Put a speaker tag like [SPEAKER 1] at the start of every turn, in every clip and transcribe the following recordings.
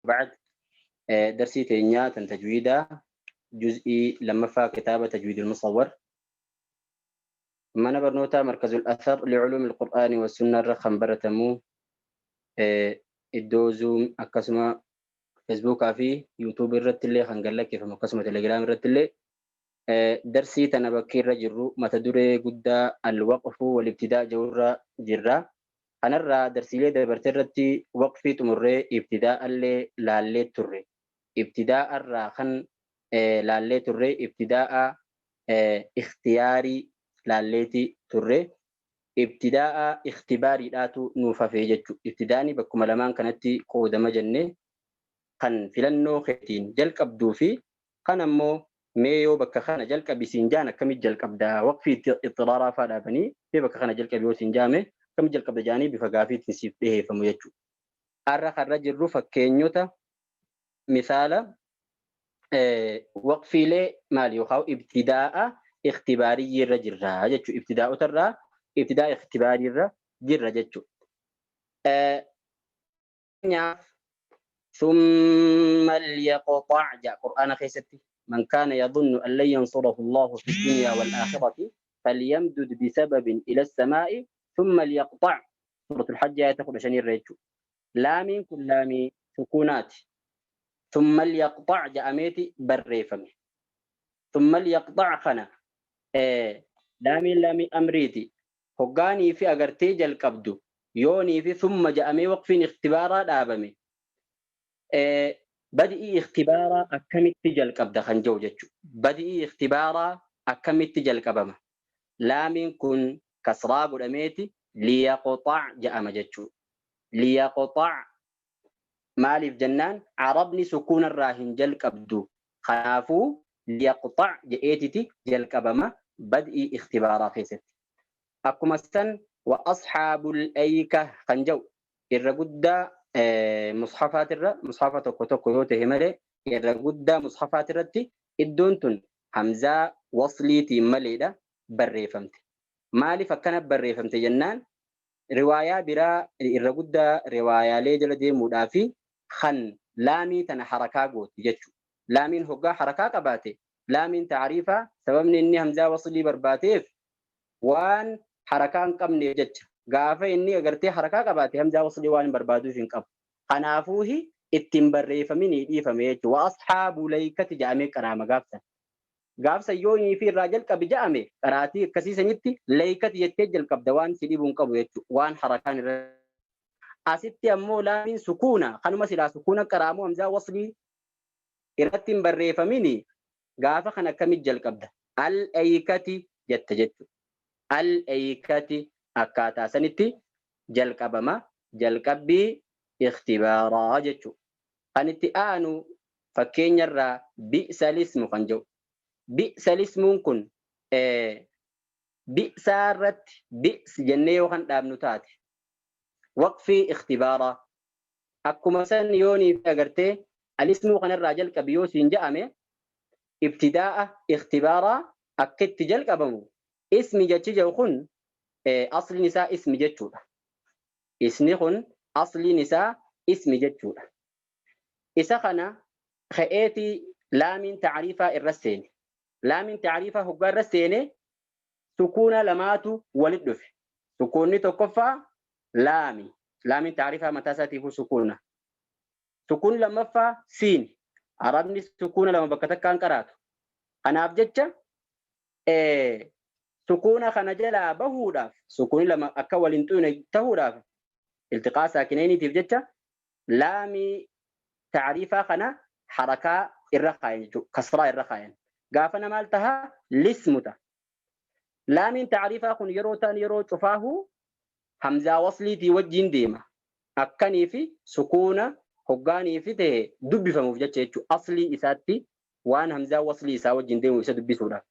[SPEAKER 1] Ba'd darsii teenyaa tan tajwiidaa juz'ii lammaffaa kitaaba tajwiidul musawwar mana barnootaa markazul athar li'uluumil qur'aani wa sunnaa irra kan baratamu iddoo zoom akkasuma feesbuukaa fi yuutuub irratti illee kan gallakkeeffamu akkasuma telegiraam irratti illee darsii tana bakki irra jirru mata duree guddaa al-waqfu wal ibtidaa jedhurra jirra. Kanarraa darsiilee dabarte irratti waqfii xumurree ibtidaa'allee laallee turre. Ibtidaa'arraa kan laallee turre ibtidaa'a ikhtiyaarii laalleeti turre. Ibtidaa'a ikhtibaariidhaatu nuuf hafee jechuudha. Ibtidaa'ni bakkuma lamaan kanatti qoodama jenne kan filannoo keetiin jalqabduu fi kan ammoo mee yoo bakka kana jalqabi siin jaan akkamitti jalqabda waqfii ixxiraaraa faa dhaabanii mee bakka kana jalqabi yoo siin jaame akkamitti jalqabda jaanii bifa gaafiitiin siif dhiheeffamu jechuudha. Har'a karra jirru fakkeenyota misaala waqfiilee maali yookaan ibtidaa'a ikhtibaariyyii irra jirra jechuudha. Ibtidaa'ota irraa ibtidaa ikhtibaarii irra jirra jechuudha. Fakkeenyaaf thumma liyaqxac jedha Qur'aana keessatti man kaana yadhunnu an lan yansurahu Allahu fi dunya wal aakhirati falyamdud bisababin ila samaa'i thumma liyaqxac suuratul hajji ayata 15 irra jechuudha. Laamiin kun laamii sukuunaati. Thumma liyaqxac jedhameeti barreeffame. Thumma liyaqxac kana laamiin laamii amriiti. Hoggaanii fi agartee jalqabdu yoonii fi thumma ja'amee waqfiin ikhtibaaraa dhaabame badi'ii ikhtibaaraa akkamitti jalqabda kan jedhu jechuudha. Badi'ii ikhtibaaraa akkamitti jalqabama? Laamiin kun kasraa godhameeti liyaqxac ja'ama jechuudha. Liyaqxac maaliif jennaan arabni sukuunarraa hin jalqabdu. Kanaafuu liyaqxac jedheetiti jalqabama bad'ii ikhtibaaraa keessatti. Akkuma san wa ashaabul ayka kan jedhu irra guddaa mushafaatirra mushafa tokko tokko yoo ta'e malee irra guddaa mushafaatirratti iddoon tun hamzaa wasliitiin maleedha barreeffamte. Maaliif akkana barreeffamte jennaan riwaayaa biraa irra guddaa riwaayaalee jala deemuudhaa fi kan laamii tana harakaa gooti jechuudha. Laamiin hoggaa harakaa qabaate laamiin ta'ariifaa sababni inni hamzaa waslii barbaateef waan harakaa hin qabneef jecha gaafa inni agartee harakaa qabaate hamzaa waslii waan hin barbaaduuf hin qabu. Kanaafuuhi ittiin barreeffaminii dhiifame jechuudha. Wa asxaabu laykati jedhamee qaraama gaafsan. Gaafsan yoo inni fi irraa jalqabi jedhame qaraatii akkasii sanitti laykati jettee jalqabda waan si dhibuu hin qabu jechuudha. Waan harakaan irra Asitti ammoo laamiin sukuuna kanuma silaa sukuuna qaraamuu hamzaa waslii irratti hin barreeffamini gaafa kan akkamitti jalqabda? Al-aykati jetta jechuudha. Al-aykati akkaataa sanitti jalqabama. Jalqabbii ikhtibaaraa jechuudha. Kan itti aanu fakkeenyarraa bi'sa lismu kan jedhu. Bi'sa lismuun kun bi'saa irratti bi's jennee yoo kan dhaabnu taate waqfii ikhtibaaraa akkuma san yoonii fi agartee alismuu kanarraa jalqabi yoo siin ja'ame ibtidaa'a ikhtibaaraa akka itti jalqabamu ismi jechi jedhu kun asliin isaa ismi jechuudha. Isni kun asliin isaa ismi jechuudha. Isa kana ka'eeti laamiin ta'riifaa irra seene. Laamiin ta'riifaa hoggaa irra seene sukuuna lamaatu walit dhufe. Sukuunni tokkoffaa laami. Laamiin ta'riifaa mataa isaatiifuu sukuuna. Sukuunni lammaffaa siini. Arabni sukuuna lama bakka takkaan qaraatu. Kanaaf jecha sukuuna kana jalaa bahuudhaaf sukuunni lama akka wal hin xuyne tahuudhaaf iltiqaa saakineeniitiif jecha laamii ta'riifaa kana harakaa irra kaayan jechuudha. Kasraa irra kaayan. Gaafana maal taha? Lismu taha. Laamiin ta'riifaa kun yeroo ta'an yeroo cufaahu hamzaa wasliitii wajjiin deema. Akkanii fi sukuuna hoggaanii fi ta'e dubbifamuuf jecha jechuudha. Aslii isaatti waan hamzaa waslii isaa wajjin deemu isa dubbisuudhaaf.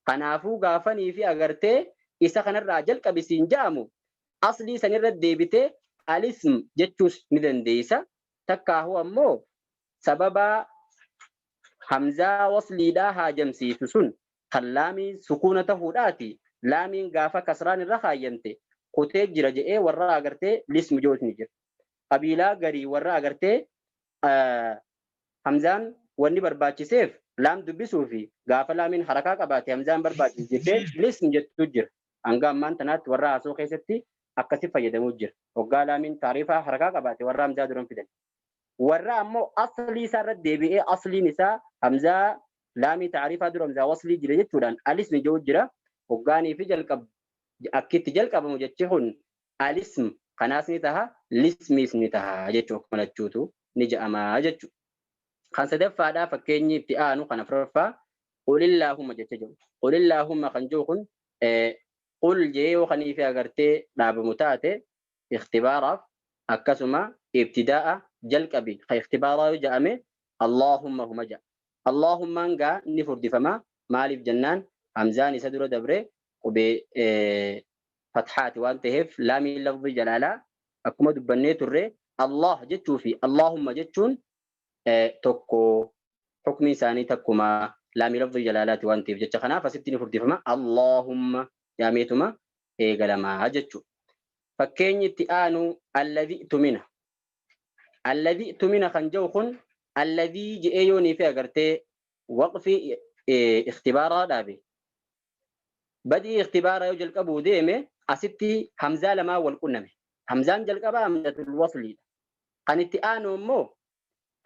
[SPEAKER 1] Kanaafuu gaafanii fi agartee isa kanarraa jalqabi siin ja'amu aslii sanirra deebitee alism jechuus ni dandeessa. Takkaahuu ammoo sababaa hamzaa wasliidhaa haajamsiisu sun kan laamiin sukuuna tahuudhaati laamiin gaafa kasraan irra kaayyamte kutee jira jedhee warra agartee lismu jedhus ni jira. Qabiilaa garii warra agartee Hamzaan wanni barbaachiseef laam dubbisuu fi gaafa laamiin harakaa qabaate hamzaan barbaachisu jettee lism jettu jira. Hanga ammaan tanaatti warra haasoo keessatti akkasi fayyadamuu jira. Hoggaa laamiin taariifaa harakaa qabaate warra hamzaa duran fidan. Warra ammoo aslii isaa irratti deebi'ee asliin isaa hamzaa laamii taariifaa dura hamzaa waslii jira jechuudhaan alismi jedhu jira. Hoggaanii fi jalqab akkitti jalqabamu jechi kun alism kanaas ni taha, lismiis ni taha jechuu akkuma lachuutu ni ja'amaa jechuudha. Kan sadaffaadhaa fakkeenyi itti aanu kan afuraffaa qul'illaahumma jecha jedhu. Qul'illaahumma kan jiru kun qul jee yoo kanii fi agartee dhaabamu taate ikhtibaaraaf, akkasuma ibtidaa'a jalqabi kan ikhtibaaraa yoo ja'ame Allaahumma huma ja'a. Allaahummaan gaa ni furdifama, maaliif jennaan hamzaan isa dura dabre qubee fathaati waan ta'eef. Laamiin lafzi jalaalaa akkuma dubbannee turre Allah jechuu fi Allaahumma jechuun tokko, hukmi isaanii takkuma, laamii lafzi jalaalaati waan ta'eef jecha. Kanaaf asitti ni furdifama, Allaahumma jaameetuma eegalamaa jechuudha. Fakkeenyi itti aanu alladhi tumina. Alladhi tumina kan jedhu kun alladhii je'ee yoonii fi agartee waqfii ikhtibaaraa dhaabe. Badii ikhtibaaraa yoo jalqabuu deeme asitti hamzaa lamaa wal qunname. Hamzaan jalqabaa hamzatul wasliidha. Kan itti aanu immoo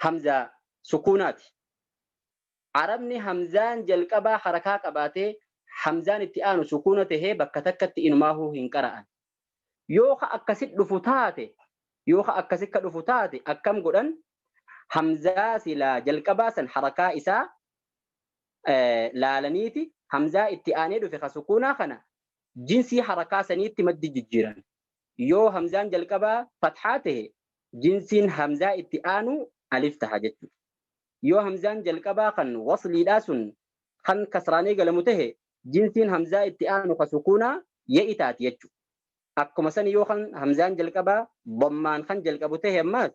[SPEAKER 1] hamzaa sukuunaati. Arabni hamzaan jalqabaa harakaa qabaatee hamzaan itti aanu sukuuna tahee bakka takkatti inumaahuu hin qara'an. Yoo ka akkasit dhufu taate, yoo ka akkasit ka dhufu taate akkam godhan? Hamzaa silaa jalqabaa san harakaa isaa laalaniiti hamzaa itti aanee dhufe ka sukuunaa kana jinsii harakaa saniitti maddi jijjiiran. Yoo hamzaan jalqabaa fathaa tahe jinsiin hamzaa itti aanu alif taha jechuudha. Yoo hamzaan jalqabaa kan wasliidhaa sun kan kasraan eegalamu tahe jinsiin hamzaa itti aanu ka sukuunaa ya'i taati jechuudha. Akkuma san yoo kan hamzaan jalqabaa dammaan kan jalqabu tahe ammaas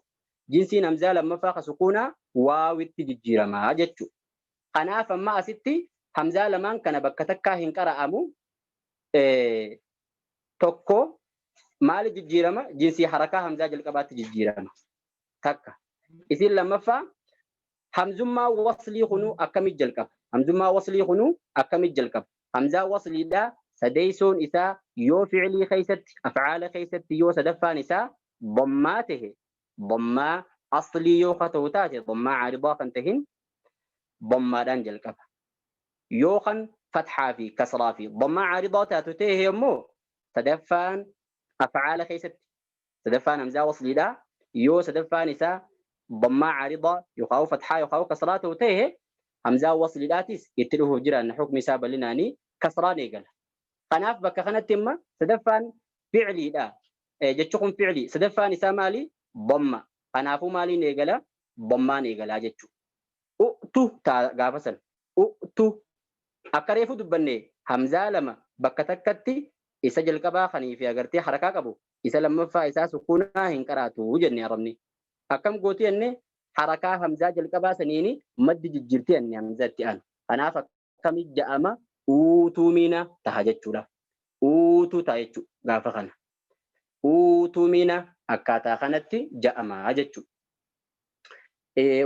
[SPEAKER 1] jinsiin hamzaa lammaffaa ka sukuunaa waawitti jijjiiramaa jechuudha. Kanaaf amma asitti hamzaa lamaan kana bakka takkaa hin qara'amu. Tokko maali jijjiirama? Jinsii harakaa hamzaa jalqabaatti jijjiirama. Takka. Isiin lammaffaa hamzummaa waslii kunuu akkamitti jalqaba? Hamzummaa waslii kunuu akkamitti jalqaba? Hamzaa wasliidhaa sadeeysoon isaa yoo fi'ilii keessatti, af'aala keessatti yoo sadaffaan isaa dammaa tahe, dammaa aslii yoo ka ta'u taate, dammaa caaridaa kan tahin, dammaadhaan jalqaba. Yoo kan fathaa fi kasraa fi dammaa caaridaa taatu tahe immoo sadaffaan af'aala keessatti sadaffaan hamzaa wasliidhaa yoo sadaffaan isaa dammaa caaridaa yookaan fathaa yookaan kasraa ta'u tahe hamzaa wasliidhaatis itti dhufuuf jiraanna hukmi isaa bal'inaanii kasraan eegala. Kanaaf bakka kanatti imma sadaffaan fi'liidha. Jechi kun fi'lii sadaffaan isaa maali? Damma. Kanaafuu maaliin eegala? Dammaan eegalaa jechuudha. U'tu ta'a gaafa san. U'tu akka reefu dubbanne hamzaa lama bakka takkatti isa jalqabaa kanii fi agartee harakaa qabu isa lammaffaa isaa sukuunaa hin qaraatu jenne arabni. Akkam gooti jenne? Harakaa hamzaa jalqabaa saniini maddi jijjiirti jenne hamzaa itti aanu. Kanaaf akkami ja'ama? Uutuu miina taha jechuudha. Uutuu ta'a jechuudha gaafa kana. Uutuu miina akkaataa kanatti ja'ama jechuudha.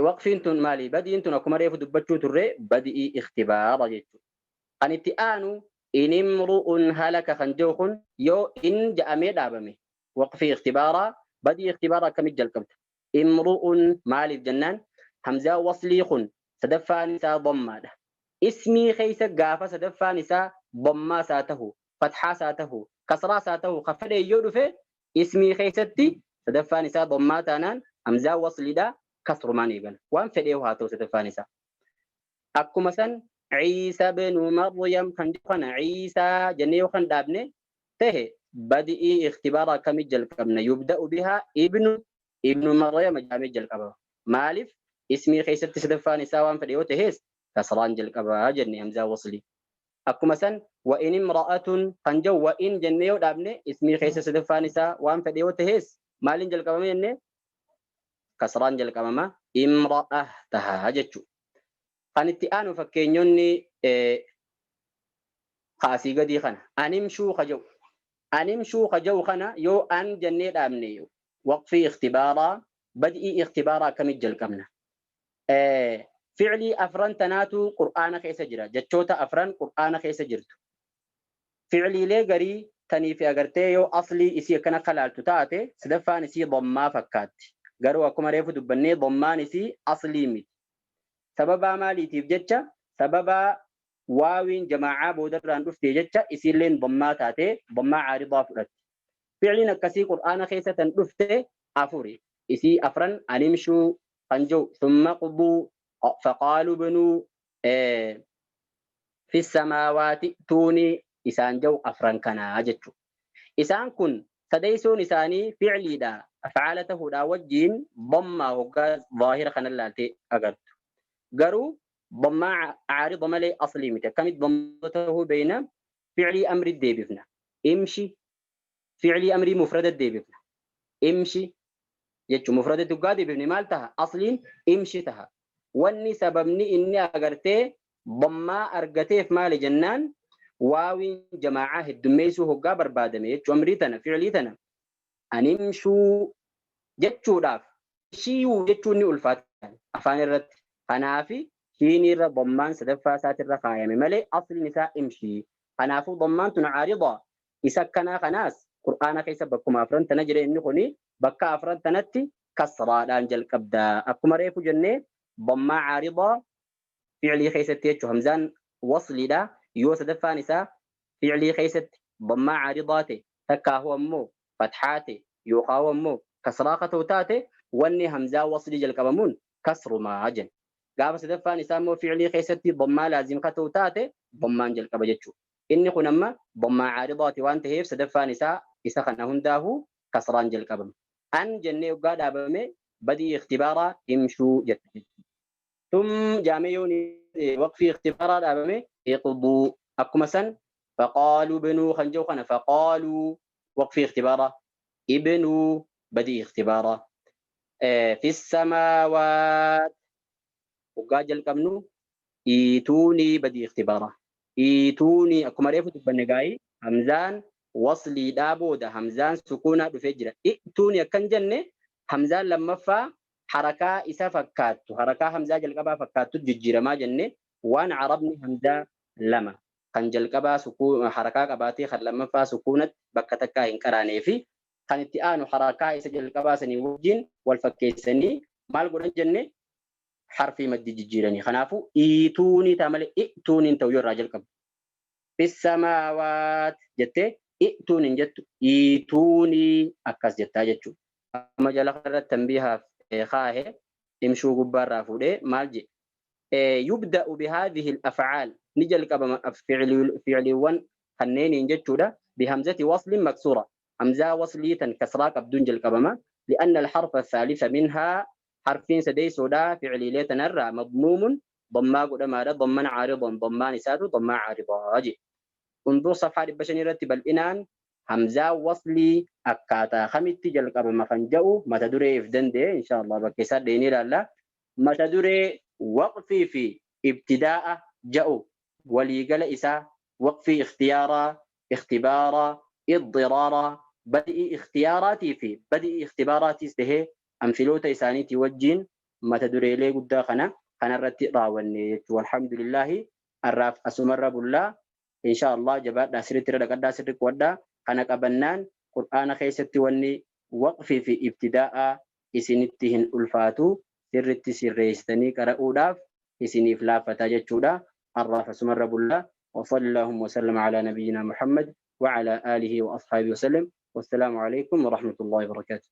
[SPEAKER 1] Waqfiin tun maali? Badiin tun akkuma reefu dubbachuu turre badii ikhtibaara jechuudha. Kan itti aanu inimru'un halaka kan jiru kun yoo in ja'amee dhaabame waqfii ikhtibaaraa, badii ikhtibaaraa akkamitti jalqabda? Imru'un maaliif jennaan hamzaa waslii kun sadaffaan isaa dammaadha. Ismii keessa gaafa sadaffaan isaa dammaas haa tahu, fathaas haa tahu, kasraas haa tahu, ka fedhe yoo dhufe ismii keessatti sadaffaan isaa dammaa taanaan hamzaa wasliidha kasrumaan eegala. Waan fedhee haa ta'u sadaffaan isaa. Akkuma san Ciisa binu Maryam kan jedhu kana Ciisaa jennee yoo kan dhaabne tahe badi'ii ikhtibaara akkamii jalqabna? Yubda'u bihaa ibnu Maryam jedhamee jalqabama. Maaliif? Ismii keessatti sadaffaan isaa waan fedhe yoo tahes kasraan jalqabaa jenne hamzaa waslii. Akkuma san wa in imra'atun kan jedhu wa in jennee yoo dhaabne ismii keessa sadaffaan isaa waan fedhe yoo tahes maaliin jalqabame jenne? Kasraan jalqabama, imra'a taha jechuudha. Kan itti aanu fakkeenyonni kaasii gadii kana animshuu ka jedhu. Animshuu ka jedhu kana yoo an jennee dhaabne waqfii ikhtibaaraa Bad'ii ikhtibaaraa akkamitti jalqabna? Fi'lii afran tanaatu Qur'aana keessa jira. Jechoota afran Qur'aana keessa jirtu. Fi'liilee garii tanii fi agartee yoo aslii isii akkana kalaaltu taate sadaffaan isii dhammaa fakkaatti. Garuu akkuma reefu dubbannee dhammaan isii aslii miti. Sababaa maaliitiif jecha? Sababaa waawiin jamaacaa boodarraan dhuftee jecha isiilleen dhammaa taatee dhammaa caaridaa fudhatti. Fi'liin akkasii Qur'aana keessa tan dhufte afuri. Isii afran animshuu kan jiru summa quduu faqaaluu binuu fi samaawaati tuunii isaan jiru afran kanaa jechuudha. Isaan kun sadeessoon isaanii fi'liidha. Afcaala ta'uudhaa wajjiin dhammaa hoggaa zaahira kana ilaaltee agartu. Garuu dhammaa caarida malee aslii miti. Akkamitti dhammaa ta'uu beeyna? Fi'lii amri deebifna. Imshi fi'lii amrii mufrada deebifna. Imshi jechuun mufrada duggaa deebifne maal taha? Asliin imshi taha. Wanni sababni inni agartee dhammaa argateef maali jennaan waawiin jamaacaa heddummeessuu hoggaa barbaadame jechuu amrii tana fi'lii tana animshuu jechuudhaaf shiyuu jechuun ni ulfaata afaan irratti. Kanaafi shiinii irra dhammaan sadaffaa isaatirra kaayame malee asliin isaa imshii. Kanaafuu dhammaan tun caarida isa akkanaa kanaas Qur'aana keessa bakkuma afran tana jira inni kuni bakka afran tanatti kasraadhaan jalqabda. Akkuma reefu jennee dhammaa caaridaa fi'lii keessatti jechuun hamzaan wasliidha. Yoo sadaffaan isaa fi'lii keessatti dhammaa caaridaa ta'e takkaahu ammoo fatxaa ta'e yookaan ammoo kasraa ka ta'u taate wanni hamzaa waslii jalqabamuun kasrumaa jenna. Gaafa sadaffaan isaa immoo fi'lii keessatti dhammaa laazim ka ta'u taate dhammaan jalqaba jechuudha. Inni kun amma dhammaa caaridaati waan ta'eef sadaffaan isaa isa kana hundaafuu kasraan jalqabama. An jennee hoggaa dhaabame badii ikhtibaaraa imshuu jetta. Tum jaamee yoon waqfii ikhtibaaraa dhaabame iqduu akkuma san faqaaluu binuu kan jedhu kana faqaaluu waqfii ikhtibaaraa ibnuu badii ikhtibaaraa fi samaawaat hoggaa jalqabnu iituunii badii ikhtibaaraa iituunii akkuma reefu dubbanne gaa'ii hamzaan wasliidhaa booda hamzaan sukuunaa dhufee jira. I'tuuni akkan jenne hamzaan lammaffaa harakaa isa fakkaattu harakaa hamzaa jalqabaa fakkaattu jijjiiramaa jenne waan arabni hamzaa lama kan jalqabaa harakaa qabaatee kan lammaffaa sukuunatti bakka takkaa hin qaraanee fi kan itti aanu harakaa isa jalqabaa sanii wajjin wal fakkeessanii maal godhan jenne harfii maddii jijjiiranii. Kanaafuu iituunii ta'a malee i'tuuniin ta'u yoo irraa jalqabu. Fissamaawaat jettee i'tuun hin jettu iituunii akkas jettaa jechuudha. Amma jala kanarratti tanbiihaaf kaahe imshuu gubbaarraa fuudhee maal jedhe? Yubda'u bihaadhihi al-af'aal ni jalqabama fi'liiwwan kanneeniin jechuudha. Bihamzati waslin maksuura. Hamzaa waslii tan kasraa qabduun jalqabama. Li'anna al-harfa ath-thalitha minhaa harfiin sadeessoodha fi'liilee tanarraa madmuumun dammaa godhamaadha damman caaridan dammaan isaatu dammaa caaridaa jedhe. Undur safhaa 500 irratti bal'inaan hamzaa waslii akkaataa kamitti jalqabama kan jedhu mata duree if danda'e insha Allah bakka isaa dheenee ilaalla. Mata duree waqfii fi ibtidaa'a jedhu waliigala isaa waqfii ikhtiyaaraa, ikhtibaaraa, iddiraaraa, bad'ii ikhtiyaaraatii fi bad'ii ikhtibaaraatiis tahee amfiloota isaaniitii wajjiin mata dureelee guddaa kana kanarratti raawwanne jechuudha. Alhamdulillaahi har'aaf asumarra bullaa insha Allah jabaadhaa sirriitti irra dhaqadhaa sirri qo'adhaa kana qabannaan Qur'aana keessatti wanni waqfii fi ibtidaa'aa isinitti hin ulfaatu sirritti sirreessitanii qara'uudhaaf isiniif laaffataa jechuudha. Har'aaf asumarra bullaa. وصلى اللهم وسلم على نبينا محمد وعلى آله وأصحابه وسلم والسلام عليكم ورحمة الله وبركاته.